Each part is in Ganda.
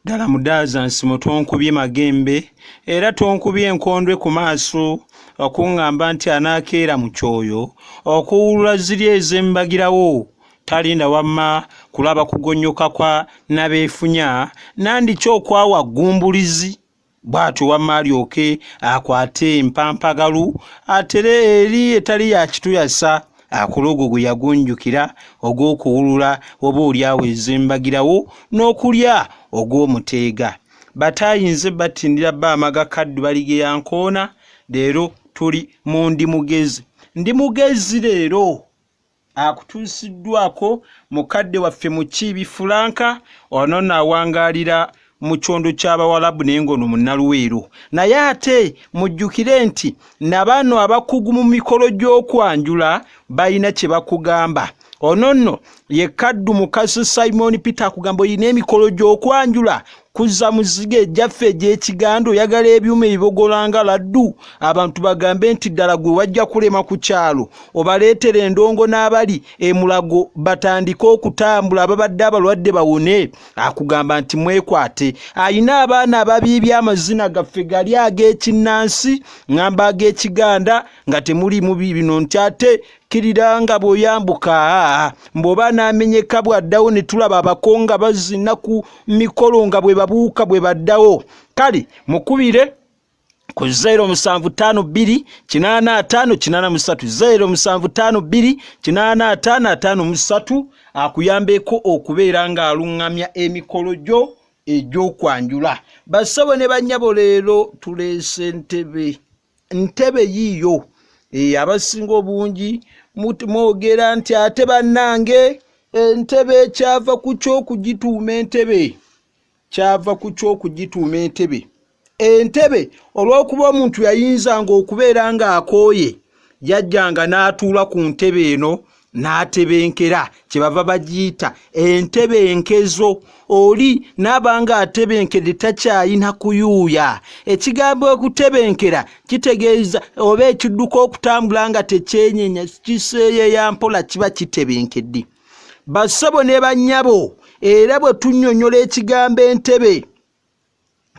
Ddala mudaaza nsimo tonkubye magembe era tonkubye nkondwe ku maaso okuŋŋamba nti anaakeera mu kyoyo okuwulula ziri ez'embagirawo talinda wamma kulaba kugonyoka kwa nabeefunya nandiki okwawa ggumbulizi bw'atyo wamma alyoke akwate empampagalu atere eri etali ya kituyasa akole ogwo gwe yagunjukira ogw'okuwulula oba olyawo ez'embagirawo n'okulya ogw'omuteega. Batayinze batindira Bamaga Kaddu Baligeya Nkoona leero tuli mu Ndi Mugezi. Ndi Mugezi leero akutuusiddwako mukadde waffe Mukiibi Fulanka ono nno awangaalira mu kyondo ky'Abawalabu naye ng'ono Munnaluweero. Naye ate mujjukire nti na bano abakugu mu mikolo gy'okwanjula balina kye bakugamba. Ono nno ye Kaddu Mukasa Simon Peter akugamba olina emikolo gy'okwanjula kuzza muzigo egyaffe egy'ekiganda oyagala ebyuma ebibogola nga laddu abantu bagambe nti ddala gwe wajja kulema ku kyalo obaleetere endongo n'abali emulago batandike okutambula ababadde abalwadde bawone akugamba nti mwekwate alina abaana ababiibye amazina gaffe gali ag'ekinnansi ngamba ag'ekiganda nga temuliimu bino nti ate kkirira nga bw'oyambuka mbu oba anaamenyeka bw'addawo ne tulaba abako nga bazina ku mikolo nga bwe babuuka bwe baddawo kale mukubire ku 0752 85 83 0752 85 53 akuyambeko okubeera ng'aluŋŋamya emikolo gyo egy'okwanjula. Bassebo ne bannyabo leero tuleese ntebe ntebe yiiyo eh, abasinga obungi mwogera nti ate bannange entebe kyava ku ky'okugituuma entebe kyava ku ky'okugituuma entebe. Entebe olw'okuba omuntu yayinzanga okubeera ng'akooye yajjanga n'atuula ku ntebe eno n'atebenkera kye bava bagiyita entebe enkezo. Oli n'aba ng'atebenkedde takyalina kuyuuya. Ekigambo okutebenkera kitegeeza oba ekidduka okutambula nga tekyenyenya kiseeyeeya mpola kiba kitebenkedde. Bassebo ne bannyabo era bwe tunnyonnyola ekigambo entebe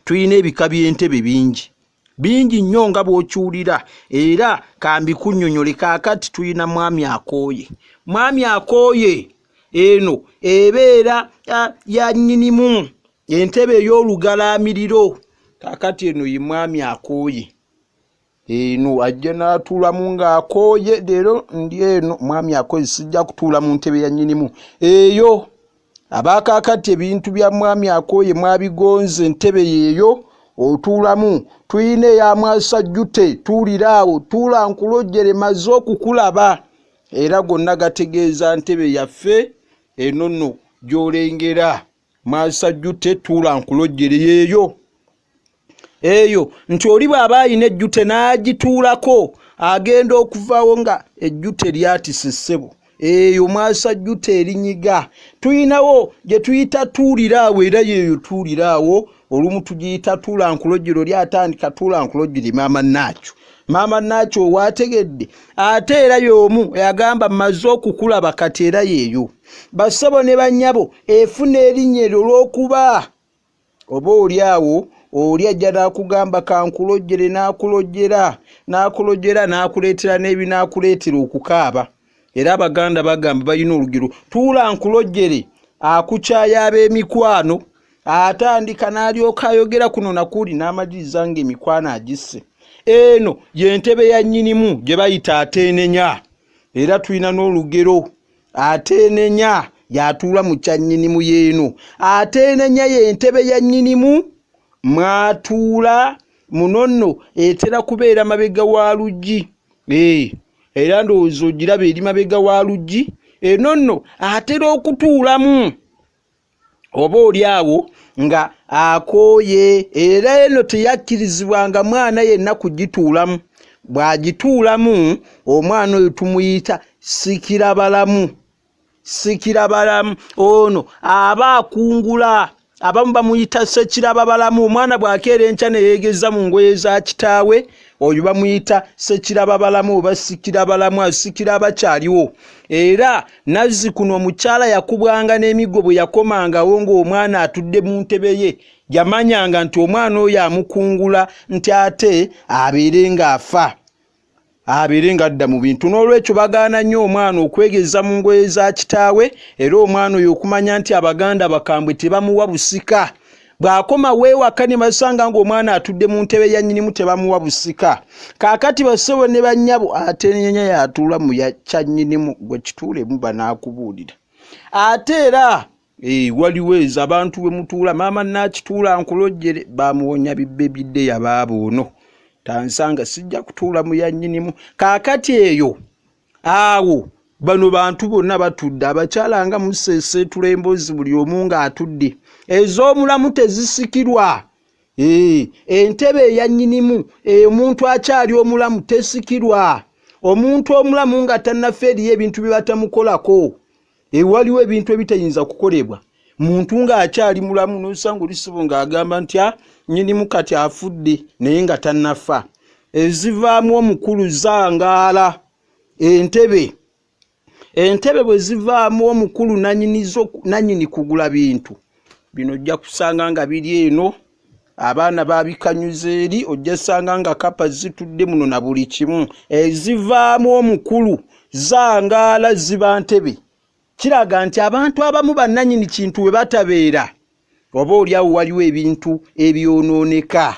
tulina ebika by'entebe bingi bingi nnyo nga bw'okiwulira era kambikunnyonnyole kaakati tulina mwami akooye mwami akooye eno ebeera ya nnyinimu entebe ey'olugalaamiriro kaakati eno ye mwami akooye Eno ajja n'atuulamu ng'akooye leero ndi eno mwami akooye sijja kutuula mu ntebe ya nnyinimu eyo abaakaakati ebintu bya mwami akooye mwabigonze entebe yeeyo otuulamu tulina eya mwasajjute tuulira awo tuula nkulojjere maze okukulaba era gonna gategeeza ntebe yaffe eno nno gy'olengera mwasajjute tuula nkulojjere yeeyo eyo nti oli bw'aba alina ejjute n'agituulako agenda okuvaawo nga ejjute lyatise ssebo eyo mwasajjute erinyiga tulinawo gye tuyita tuulira awo era yeeyo tuulira awo olumu tugiyita tuula nkulojjero oli atandika tuula nkulojjere maama naakyo maama naakyo owaategedde ate era y'omu yagamba mmaze okukulaba kati era yeeyo bassebo ne bannyabo efuna erinnya eryo olw'okuba Oba oli awo oli ajja n'akugamba kankulojjere n'akulojjera n'akulojjera n'akuleetera n'ebinaakuleetera okukaaba. Era Abaganda bagamba balina olugero tuula nkulojjere akukyaya ab'emikwano atandika n'alyoka ayogera kuno nakuli n'amaliriza ng'emikwano agisse. Eno y'entebe ya nnyinimu gye bayita ateenenya era tulina n'olugero Ateenenya y'atuula mu kya nnyinimu y'eno. Ateenenya y'entebe ya nnyinimu mw'atuula. Muno nno etera kubeera mabega wa luggi. Eh, era ndowooza ogiraba eri mabega wa luggi. Eno nno atera okutuulamu oba oli awo nga akooye era eno teyakkirizibwanga mwana yenna kugituulamu bw'agituulamu omwana oyo tumuyita sikirabalamu sikirabalamu ono aba akungula abamu bamuyita sekirababalamu omwana bw'akeera enkya ne yeegeza mu ngoye za kitaawe Oyo bamuyita Ssekirababalamu oba Sikirabalamu, asikira abakyaliwo. Era nazzikuno omukyala yakubwanga n'emiggo bwe yakomangawo ng'omwana atudde mu ntebe ye. Yamanyanga nti omwana oyo amukungula nti ate abeere ng'afa, abeere ng'adda mu bintu. N'olwekyo bagaana nnyo omwana okwegeza mu ngoye za kitaawe, era omwana oyo okumanya nti Abaganda bakambwe tebamuwa busika. Bw'akomawo ewaka ne basanga ng'omwana atudde mu ntebe ya nnyinimu, tebamuwa busika. Kaakati bassebo ne bannyabo, ate nnyanya yatuula mu kya nnyinimu, gwe kituulemu banaakubuulira. Ate era waliwo ezo abantu we mutuula, maama naakituula nkulojjere, bamuwonya bibbe bidde yabaaba ono tansanga, sijja kutuula mu ya nnyinimu. Kaakati eyo awo bano bantu bonna batudde, abakyala nga museeseetula emboozi, buli omu ng'atudde. Ez'omulamu tezisikirwa. Entebe eya nnyinimu omuntu akyali omulamu tesikirwa. Omuntu omulamu nga tannafa eriyo ebintu bye batamukolako. Waliwo ebintu ebitayinza kukolebwa muntu ng'akyali mulamu, n'osanga olisibo ng'agamba nti a nnyinimu kati afudde naye nga tannafa. Ezivaamu omukulu zangaala entebe. Entebe bwe zivaamu omukulu nanyinizo nanyini kugula bintu bino, ojja kusanga nga biri eno abaana babikanyuza eri, ojja sanga nga kapa zitudde muno na buli kimu. Ezivaamu omukulu zangaala ziba ntebe. Kiraga nti abantu abamu bannanyini kintu we batabeera, oba oliawo waliwo ebintu ebyonooneka.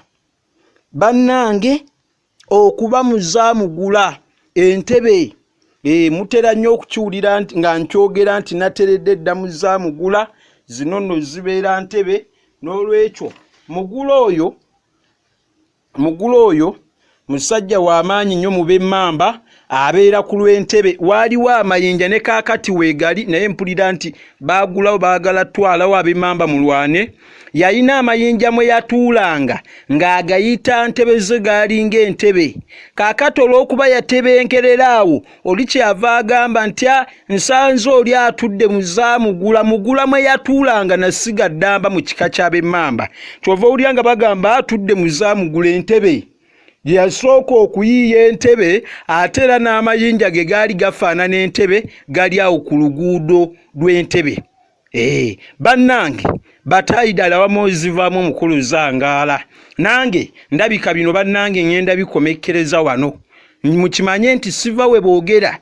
Bannange, okuba muzaamugula entebe, mutera nnyo okukiwulira nga nkyogera nti nateredde dda muzaamugula. Zino nno zibeera ntebe. N'olwekyo mugula oyo musajja w'amaanyi nnyo mu b'emmamba, abeera ku lw'entebe. Waaliwo amayinja ne kaakati weegali, naye mpulira nti baagulawo, baagala twalawo ab'emmamba mulwane. Yalina amayinja mwe yatuulanga ng'agayita ntebe ze, gaalinga entebe. Kaakati olw'okuba yatebenkerera awo, oli kyeyava agamba nti a nsanze oli atudde muzaamugula mugula mwe yatuulanga nasiga ddamba mu kika ky'ab'emmamba. Kyova owulira nga bagamba atudde muzaamugula entebe gye yasooka okuyiiya entebe, ate era n'amayinja ge gaali gafaanana entebe, gali awo ku luguudo lw'entebe. Bannange bataayi ddala wamu ezivaamu omukulu zangaala. Nange ndabika bino bannange ŋŋenda bikomekkereza wano. Mukimanye nti siva we boogera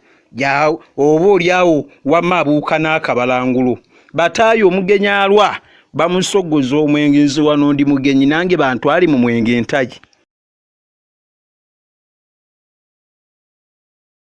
oba oli awo wamma abuuka n'akabalangulo. Bataayi omugenyi alwa bamusogoza omwenge, nze wano ndi mugenyi nange bantwale mu mwenge ntayi.